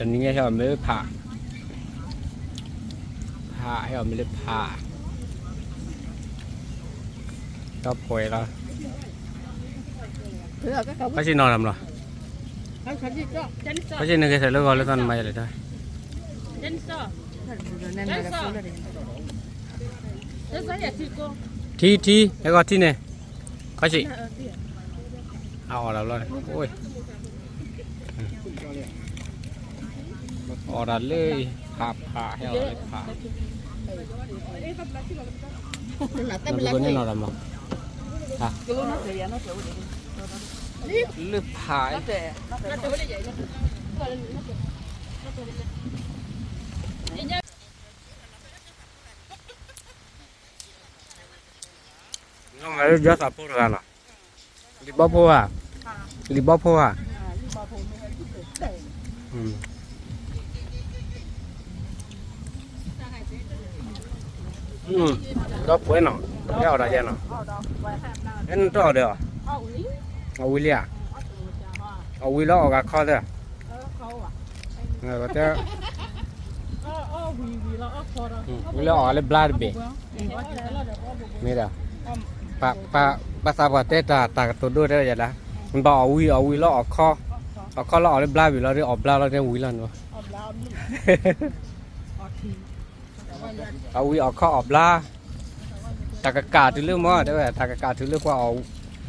နံၤညါဟဲအီၣ်မ့ၢ်လၢဖး, ဖး ဟဲအီၣ်မ့ၢ်လၢဖး, ဒီးပှဲၤလီၤ. ခီဆံနီၤတၢ်မလီၤ, ခီဆံနကဲထီၣ်လၢဂီၤလၢသီနမၤယလဲၣ်တၢ်, ထံ ထံ ဟဲဂီၤထံန့ၣ်, ခီဆံ, အအီၣ်တၢ်ဘျီန့ၣ်, အီၣ်တၢ်လၢဖးဖး ဟဲအီၣ်တၢ်လၢဖး, နဘျုးကန့ၣ်နီၤတၢ်မလီၤ, လၢဖး မ့ၢ်လၢယီၤသးဖိတဂၤနီၤ, လံာ်ဘီဖိဧါ, လံာ်ဘီဖိဧါ, ဒီးပှဲၤနီၤ, ဟဲအီၣ်တၢ်ယဲနီၤ, ဟဲနတအီၣ်ဒီးအီၤ, အီၣ်ဝံၤလံဧါ, အီၣ်ဝံၤလီၤအီၣ်ဂၤခီသၢ, တဲ ဝံၤလၢအီၣ်ဂၤလၢဘျါတဘ့ၣ်, မ့ၢ်ဒီး, ပှၤသးပှၢ်တဲတၢ် တၢ်ကတိၤဒိတဲဝဲယၤလၢ, ဘၣ်အီၣ်ဝံၤအီၣ်ဝံၤလီၤအီၣ်ခီ, အီၣ်ခီလီၤအီၣ်လၢဘျါဘ့ၣ်လီၤဒီး အီၣ်ဘျါလီၤတဲဝံၤလီၤန့ၣ်, အီၣ်ဝံၤအီၣ်ခီအီၣ်ဘျါ, တၢ်ကကးတုၤလၢမ့ၢ်တဲဝဲ တၢ်ကကးတုၤလၢ ပှၤအီၣ်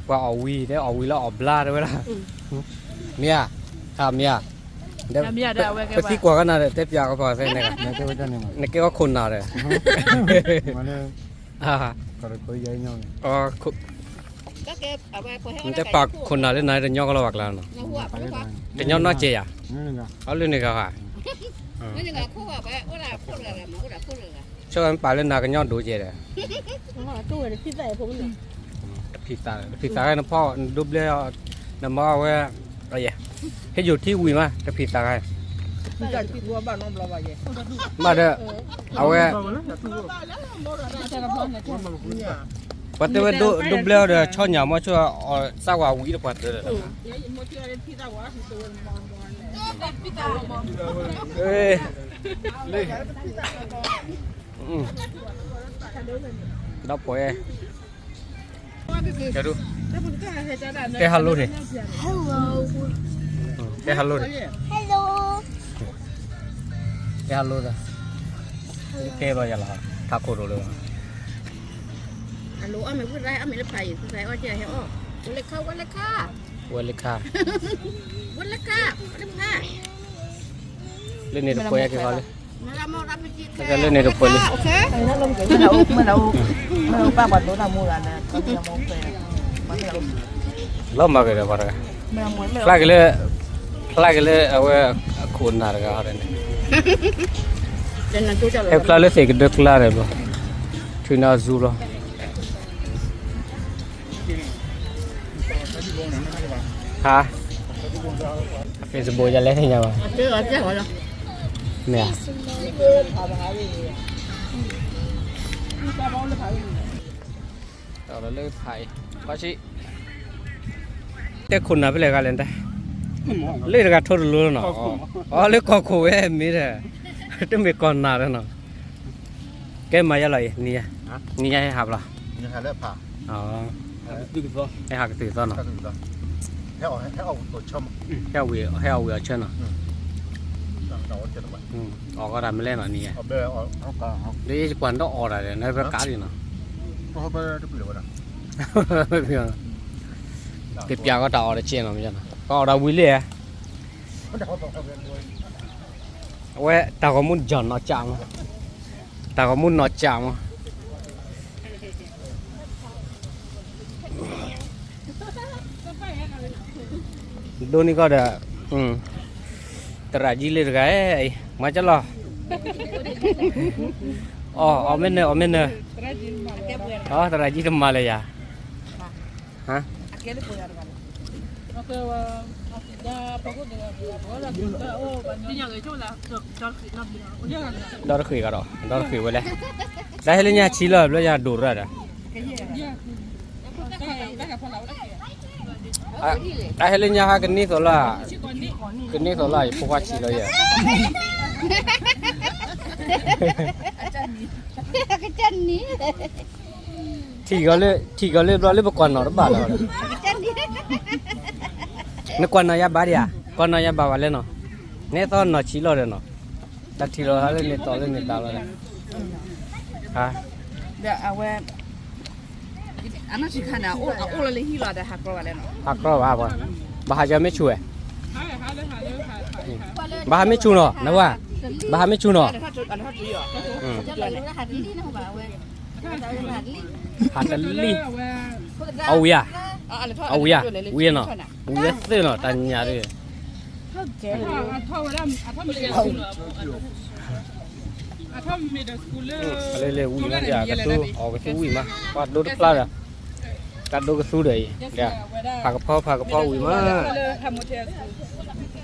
ဝံၤ တဲအီၣ်ဝံၤလီၤအီၣ်ဘျါတဲဝဲဒၣ်, မ့ၢ်ဧါ, မ့ၢ်ဧါ, ပသံကွၢ်ကနၤဒီး တဲပၠးကပီၤသ့န့ၣ်, နကဲဝဲခိၣ်နၢ်ဒီး, တဲပာ်ခိၣ်နၢ်လၢနၤတညီကလီၤဘၣ်ကျါနီၤ, အီလုၢ်န့ၣ်ဂၤဂၤ, ဆိပာ်လၢနၤကညီဒိၣ်ကဲဒီး, တဖံးသး တဖံးသးဂၤ နဖီၣ်နဒိဘျဲၣ်, နမၤဝဲ, ဟဲယိာ်ထံဝံၤမး တဖံးသးဂၤ, ဘၣ်ဒီး, အဝဲ, ပှၤတဲဝဲဒိဘျဲၣ်အီၤဒီး ဆီညၣ်မီၤဆိ သးဝၤဝံၤဒီးပှၤတၢၢ်လၢ, ဒီးပှဲၤ, တဲ hello န့ၣ်, တဲ hello န့ၣ်, တဲ hello ဒီး, ကဲဘၣ်ယၤလီၤ, ထးခိၣ်ရိၣ်လၢ, ဝဲလၢခါ, လၢန့ၣ်တပှဲၤက့ၤလီၤလၢ, လၢန့ၣ်တပှဲၤလံ, လီၤမၤက့ၤဒီးပှၤတဂၤ, ဖျါက့ၤလၢ, ဖျါက့ၤလၢအဝဲ, အခိၣ်နၢ်တဂၤဟီဒ်န့ၣ်, ဟဲဖျါလၢသ့ၣ်ကဒၢကျါဒီးဘျီ, ထုးန့ၢ်အီၤ Zoom လီၤ. ဟါ, Facebook ယလဲၤသ့ၣ်ညါဘၣ်, မ့ၢ်ဧါ, လၢဖးအံၤ, ခီဆံ, တဲခိၣ်နၢ်ဖဲလဲၣ်ဂၤလဲၣ်တၢ်, လၢတဂၤထိတလိၤလီၤနီၤ, အီ လၢကီၢ်ခိၣ်ဝဲမ့ၢ်ဒီး, တမ့ၢ်ကီၢ်နၢ်လီၤနီၤ. ကဲမၤယါလီၤအံၤ, နံၤညါ, နံၤညါဟဲဟးဘျီ, ဟဲဟးကသုၣ်ကသီနီၤ, ဟဲအီၣ်ဝံၤအီၣ်ဆၢနီၤ, အီၣ်ကီးတၢ်မလဲၣ်နီၤနံၤညါ, လၢယကွၢ်ဒီးအီၣ်တၢ်ဒီး နဖဲကးလံနီၤ, ကပျးကီးတၢ်အီၣ်တကဲးနီၤ, ပှၤအီၣ်တၢ်ဝံၤလံဧါ အဝဲတၢ်ဂီၤမူနီၢ်ကၠးမး, တၢ်ဂီၤမူနီၢ်ကၠးမး, ဒိၣ်န့ၢ်ကီၢ်ဒီး, သရၣ်ကံလၢတဂၤ, မၤကလီၤ, အီၣ်မ့ၢ်နၢၤ အီၣ်မ့ၢ်နၢၤ, သရၣ်ကံတမၤလၢၤယၤ, ဒီတဃ့ကဒီး ဒီတဃ့ဝဲလဲၣ်, တၢ်ဟဲလၢညါဆံလီၤ ဘျီယၤဒိၣ်ရၣ်ဒီး, တၢ်ဟဲလၢညါဟးကနံသိးလီၤ, ကန့ၢ်သိးလၢယဖိခွါဆံးလီၤယဲၢ်, ကစၢ်နံၤ, ထံၣ်ကီၤလၢ ထံၣ်ကီၤလၢဘျီလၢပကွၢ်နီၤတဘၣ်လီၤ, နကွၢ်နီၤယၤဘၣ်ဒံးဧါ, ကွၢ်နီၤယၤဘၣ်ဝဲလဲၣ်နီၤ, နသီၣ်နီၤဆံးလီၤဒီးနီၤ, တၢ်ထံၣ်လီၤဟးလၢန့ၣ်တီၤလၢန့ၣ်တၢ်လီၤဒီး, အဝဲ အနီၢ်ဆံးခါန့ၣ် အအိၣ်လၢဟံၣ်လီၤဒီးဟးကြီဘၣ်လဲၣ်နီၤ, ဟးကြီဘၣ်ပှၤ, ဘၣ်ဟးယၤမ့ၢ်ဆူၣ်ဝဲ, ဘၣ်ဟးမ့ၢ်ဆူၣ်နီၤ နဝဲ, ဘၣ်ဟးမ့ၢ်ဆူၣ်နီၤ, ဟးတလံၣ်, အဝံၤဧါ, အဝံၤဧါ, ဝံၤနီၤ, ဝံၤသ့ၣ်နီၤ တၢ်ညၣ်ဒ် လၢလၢဝံၤမး ကသူအီၤကသူဝံၤမး ပှၤဒိတဖျါဒီး, တၢ်ဒိကသူဒီးအံၤ, ဖးကဖီ ဖးကဖီဝံၤမး, ပှၤဒိတဖျါဒီး